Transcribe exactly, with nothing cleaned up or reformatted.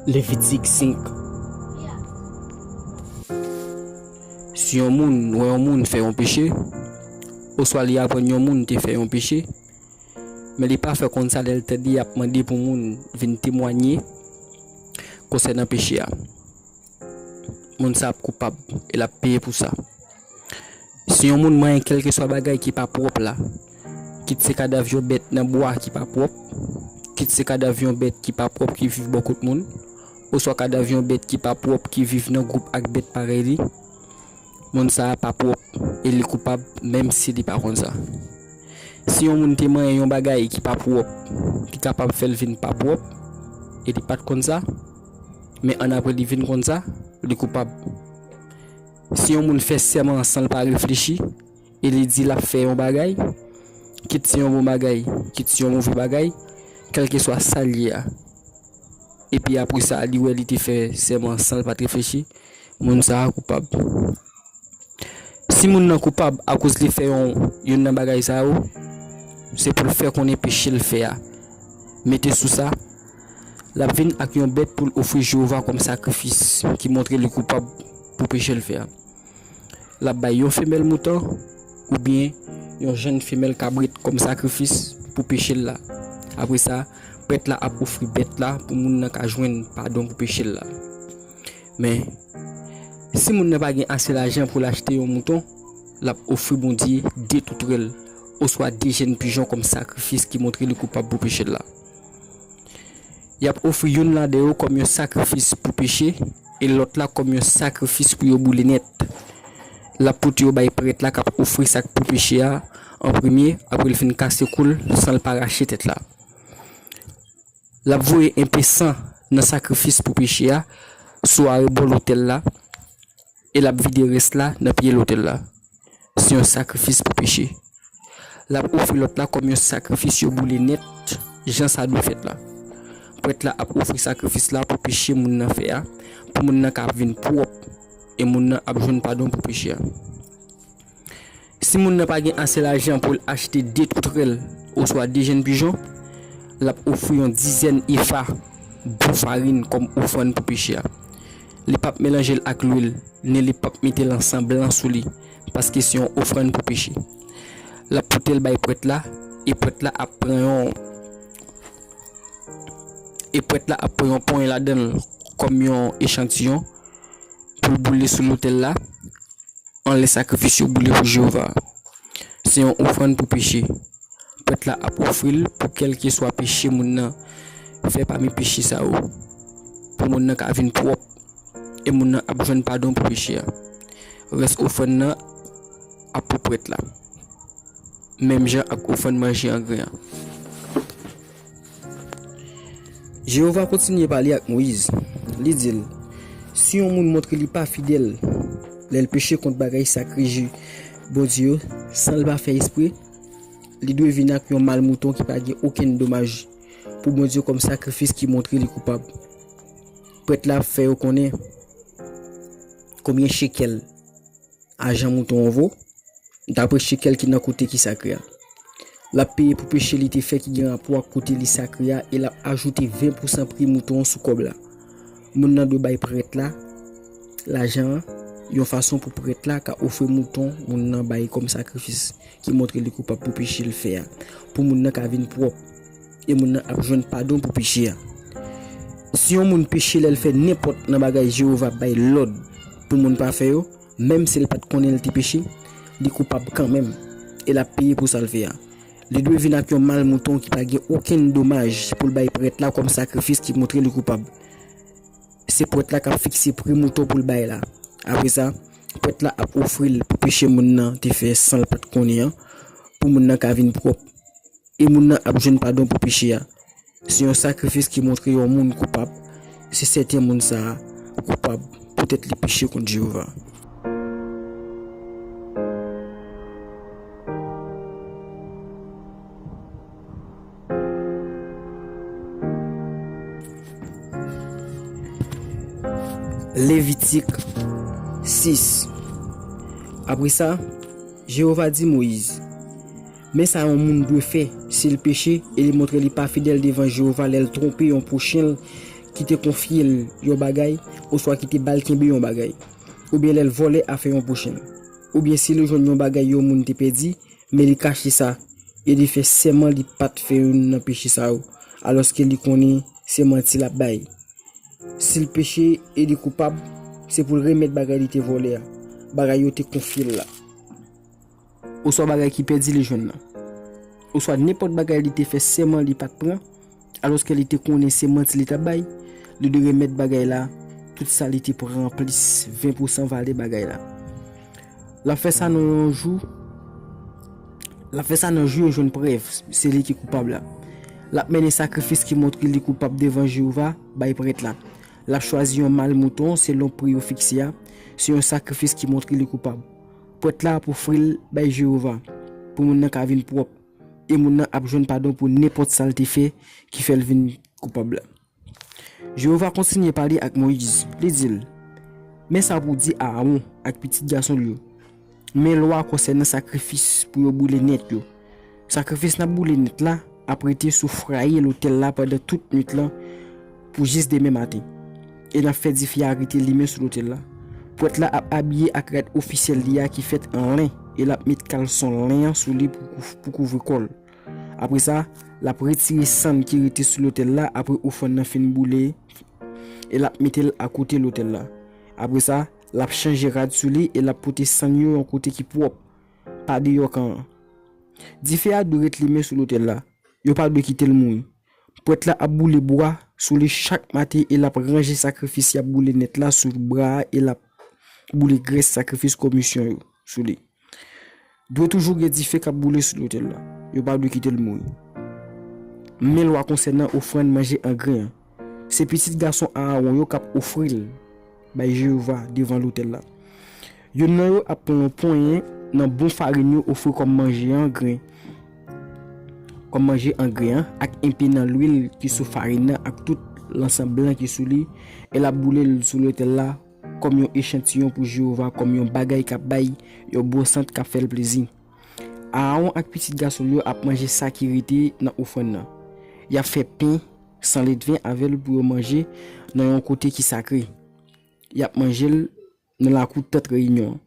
Levitik senk. Si yon moun wè yon moun fè yon peche, oswa li aprann yon moun te fè yon peche, men li pa fè konn sa lè l tande y ap mande pou moun vin temwanye konsènan peche a, moun sa ap koupab e l ap peye pou sa. Si yon moun manyen kèlkeswa bagay ki pa pwòp la, kit se kadav yon bèt nan bwa ki pa pwòp, kit se kadav yon bèt ki pa pwòp ki viv bò kot moun, oswa kadav yon bèt ki pa pwòp ki viv nan gwoup ak bèt parèy li, moun sa a pa pwòp e li koupab menm si li pa konn sa. Si yon moun te manyen yon bagay ki pa pwòp, ki kapab fè l vin pa pwòp, e li pa t konn sa, men annapre li vin konn sa, li koupab. Si yon moun fè sèman san l pa reflechi, e li di l ap fè yon bagay, kit se yon bon bagay, kit se yon move bagay, kèlkeswa sa l ye a, epi apre sa, li wè li te fè sèman san l pa t reflechi, moun sa a koupab. Si moun nan koupab akoz li fè yon, youn nan bagay sa yo, se pou l fè konnen peche l fè a. Mete sou sa, l ap vin ak yon bèt pou l ofri Jewova kòm sakrifis ki montre li koupab pou peche l fè a. L ap bay yon femèl mouton oubyen yon jenn femèl kabrit kòm sakrifis pou peche l la. Apre sa, prèt la ap ofri bèt la pou moun nan ka jwenn padon pou peche l la. Men, si moun nan pa gen ase lajan pou l achte yon mouton, l ap ofri Bondye de toutrèl oswa de jenn pijon kòm sakrifis ki montre li koupab pou peche l la. Y ap ofri youn ladan yo kòm yon sakrifis pou peche e lòt la kòm yon sakrifis pou yo boule nèt. L ap pote yo bay prèt la k ap ofri sa k pou peche a an premye, apre l fin kase kou l san l pa rache tèt la. L ap voye enpe san nan sakrifis pou peche a sou arebò lotèl la, e l ap vide rès la nan pye lotèl la. Se yon sakrifis pou peche. L ap ofri lòt la kòm yon sakrifis yo boule nèt, jan sa dwe fèt la. Prèt la ap ofri sakrifis la pou peche moun nan fè a, pou moun nan ka vin pwòp, e moun nan ap jwenn padon pou peche a. Si moun nan pa gen ase lajan pou l achte de toutrèl oswa de jenn pijon, l ap ofri yon dizèn efa bon farin kòm ofrann pou peche a. Li p ap melanje l ak lwil, ni li p ap mete lansan blan sou li, paske se yon ofrann pou peche. L ap pote l bay prèt la, e prèt la ap pran yon, e prèt la ap pran yon ponyen ladan l kòm yon echantiyon pou l boule sou lotèl la, anlè sakrifis yo boule pou Jewova a. Se yon ofrann pou peche. Prèt la ap ofri l pou kèlkeswa peche moun nan fè pami peche sa yo, pou moun nan ka vin pwòp, e moun nan ap jwenn padon pou peche a. Rès ofrann nan ap pou prèt la, menm jan ak ofrann manje angren an. Jewova kontinye pale ak Moyiz. Li di l, si yon moun montre li pa fidèl lè l peche kont bagay sakre Bondye yo san l pa fè espre, li dwe vin ak yon mal mouton ki pa gen okenn domaj pou Bondye kòm sakrifis ki montre li koupab. Prèt la ap fè yo konnen konbyen chekèl ajan mouton an vo, dapre chekèl ki nan kote ki sakre a. L ap peye pou peche li te fè ki gen rapò ak kote li sakre a, e l ap ajoute ven pousan pri mouton an sou kòb la. Moun nan dwe bay prèt la lajan an yon fason pou prèt la ka ofri mouton moun nan bay kòm sakrifis ki montre li koupab pou peche l fè a, pou moun nan ka vin pwòp, e moun nan ap jwenn padon pou peche a. Si yon moun peche lè l fè nenpòt nan bagay Jewova bay lòd pou moun pa fè yo, menm si l pa t konnen l te peche, li koupab kanmenm, e l ap peye pou sa l fè a. Li dwe vin ak yon mal mouton ki pa gen okenn domaj pou l bay prèt la kòm sakrifis ki montre li koupab. Se prèt la k ap fikse pri mouton pou l bay la. Apre sa, prèt la ap ofri l pou peche moun nan te fè san l pa t konnen an, pou moun nan ka vin pwòp, e moun nan ap jwenn padon pou peche a. Se yon sakrifis ki montre yon moun koupab, se sèten moun sa a koupab poutèt li peche kont Jewova. Levitik sis. Apre sa, Jewova di Moyiz, men sa yon moun dwe fè si l peche e li montre li pa fidèl devan Jewova lè l twonpe yon pwochen l ki te konfye l yon bagay, oswa ki te ba l kenbe yon bagay, oubyen lè l vòlè afè yon pwochen l, oubyen si li jwenn yon bagay yon moun te pèdi, men li kache sa, e li fè sèman li pa t fè youn nan peche sa yo, alòske li konnen se manti l ap bay. Si l peche e li koupab, se pou l remèt bagay li te vòlè a, bagay yo te konfye l la, oswa bagay ki pèdi li jwenn nan, oswa nenpòt bagay li te fè sèman li pa t pran, alòske li te konnen se manti li t ap bay, li dwe remèt bagay la tout sa li te pran plis ven pousan valè bagay la. L ap fè sa nan yon jou, l ap fè sa nan jou yo jwenn prèv se li ki koupab la. L ap mennen sakrifis ki montre li koupab devan Jewova bay prèt la. L ap chwazi yon mal mouton selon pri yo fikse a. Se yon sakrifis ki montre li koupab. Prèt la ap ofri l bay Jewova pou moun nan ka vin pwòp, e moun nan ap jwenn padon pou nenpòt sa l te fè ki fè l vin koupab la. Jewova kontinye pale ak Moyiz, li di l, men sa pou w di Aawon ak pitit gason l yo, men lwa konsènan sakrifis pou yo boule nèt yo. Sakrifis n ap boule nèt la ap rete sou fwaye lotèl la pandan tout nwit lan pou jis demen maten. E n ap fè dife a rete limen sou lotèl la. Prèt la ap abiye ak rad ofisyèl li a ki fèt an len, e l ap met kalson len an sou li pou, pou kouvri kò l. Apre sa, l ap retire sann ki rete sou lotèl la apre ofrann nan fin boule, e l ap mete l akote lotèl la. Apre sa, l ap chanje rad sou li e l ap pote sann yo yon kote ki pwòp, pa deyò kan an. Dife a dwe ret limen sou lotèl la. Yo pa dwe kite l mouri. Prèt la ap boule bwa sou li chak maten e l ap ranje sakrifis y ap boule nèt la sou bwa a e l ap boule grès sakrifis komisyon yo sou li. Dwe toujou gen dife k ap boule sou lotèl la. Yo pa dwe kite l mouri. Men lwa konsènan ofrann manje angren an. Se pitit gason Aawon yo k ap ofri l bay Jewova devan lotèl la. Youn nan yo ap pran yon ponyen nan bon farin yo ofri kòm manje angren, kòm manje angren an, ak enpe nan lwil ki sou farin nan ak tout lansan blan ki sou li, e l ap boule l sou lotèl la kòm yon echantiyon pou Jewova, kòm yon bagay k ap bay yon bon sant k ap fè l plezi. Aawon ak pitit gason l yo ap manje sa ki rete nan ofrann nan. Y ap fè pen san ledven avè l pou yo manje nan yon kote ki sakre. Y ap manje l nan lakou tant reyinyon an.